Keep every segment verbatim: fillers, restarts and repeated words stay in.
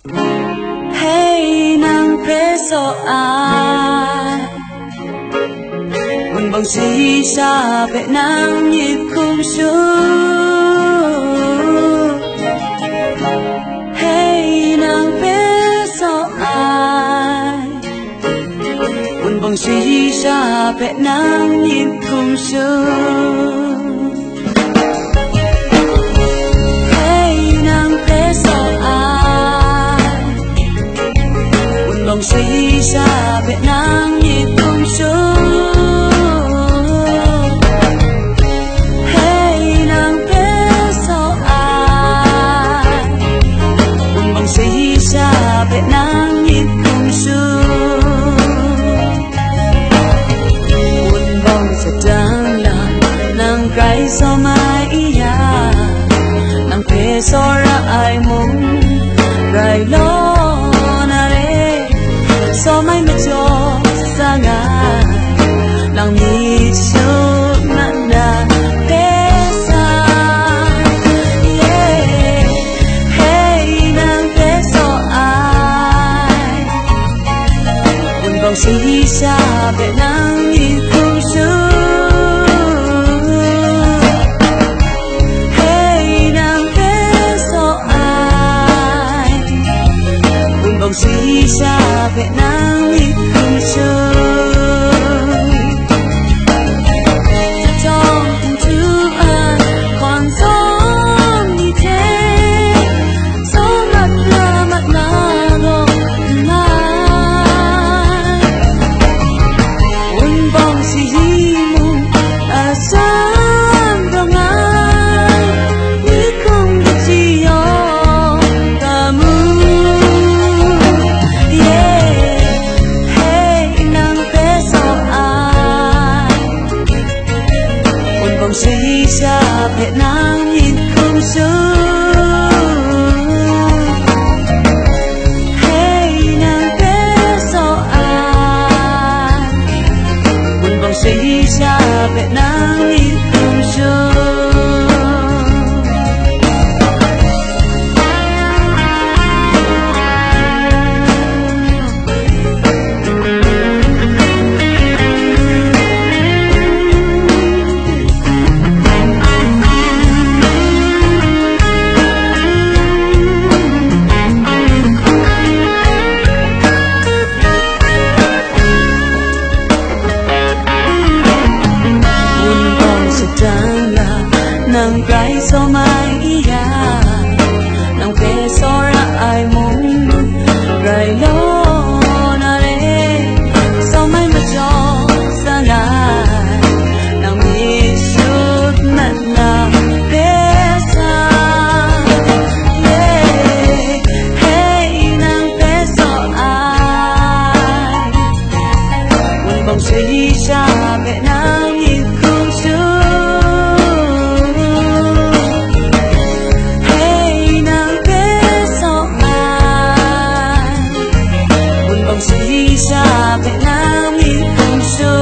Hei, nang hpe saw ai, Wunpawng shayi sha hpe nang myit hkum shu. Hei, nang hpe saw ai, Wunpawng shayi sha hpe nang myit hkum shu. Hei, nang hpe saw ai, Wunpawng shayi sha hpe nang myit hkum shu. Hei, nang hpe saw ai, Wunpawng shayi sha hpe nang myit hkum shu. Wunpawng sadang lam nang grai sawm ai ya, nang hpe tsawra ai mung rai law na re, sawm ai majaw sa nga, nang myit shu mat na hpe sa, yeah. Hei, nang hpe saw ai, Wunpawng shayi sha hpe nang myit hkum shu. Hei, nang hpe saw ai, Wunpawng shayi sha hpe nang myit hkum shu. Jahtum hkum htu ai hkawn tsawm ni hte, tsawm mat ra mat na gaw n mai. Wunpawng shayi mung a san rawng ai, myit hkum kaji yawng ga mu. Yeah, hei, nang hpe saw ai, Wunpawng shayi sha hpe nang myit hkum shu. Hei, nang hpe saw ai, Wunpawng shayi sha hpe nang myit hkum shu. Wunpawng shadang la, nang grai sawm ai ya, nang hpe tsawra ai mung, rai law na re, sawm ai majaw sa lai, nang myit shut mat na hpe sa, yeah, hei, nang hpe saw ai, Wunpawng shayi sha hpe nang myit hkum shu. Hei, nang hpe saw ai, Wunpawng shayi sha hpe nang myit hkum shu.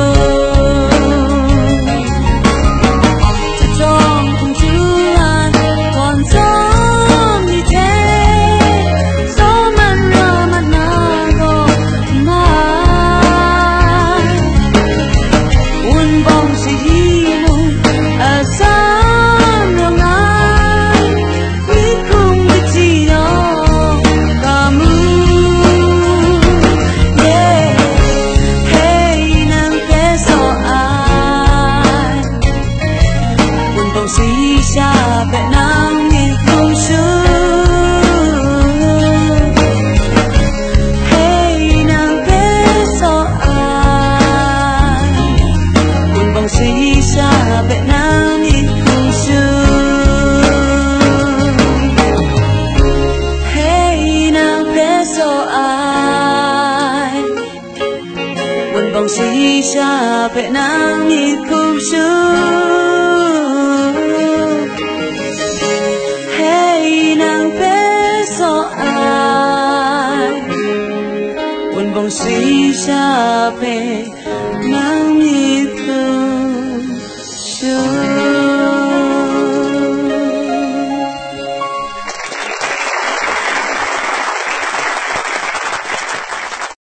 Jahtum hkum htu ai hkawn tsawm ni hte, tsawm mat ra mat na gaw n mai. Wunpawng shayi mung a san rawng ai, myit hkum kaji yawng ga mu. Yeah, hei, nang hpe saw ai, Wunpawng shayi sha hpe nang myit hkum shu. Hei, nang hpe saw ai, Wunpawng shayi sha hpe nang myit hkum shu. Hei, nang hpe saw ai, Wunpawng shayi sha hpe nang myit hkum shu. Hei, nang hpe saw ai, Wunpawng shayi sha hpe nang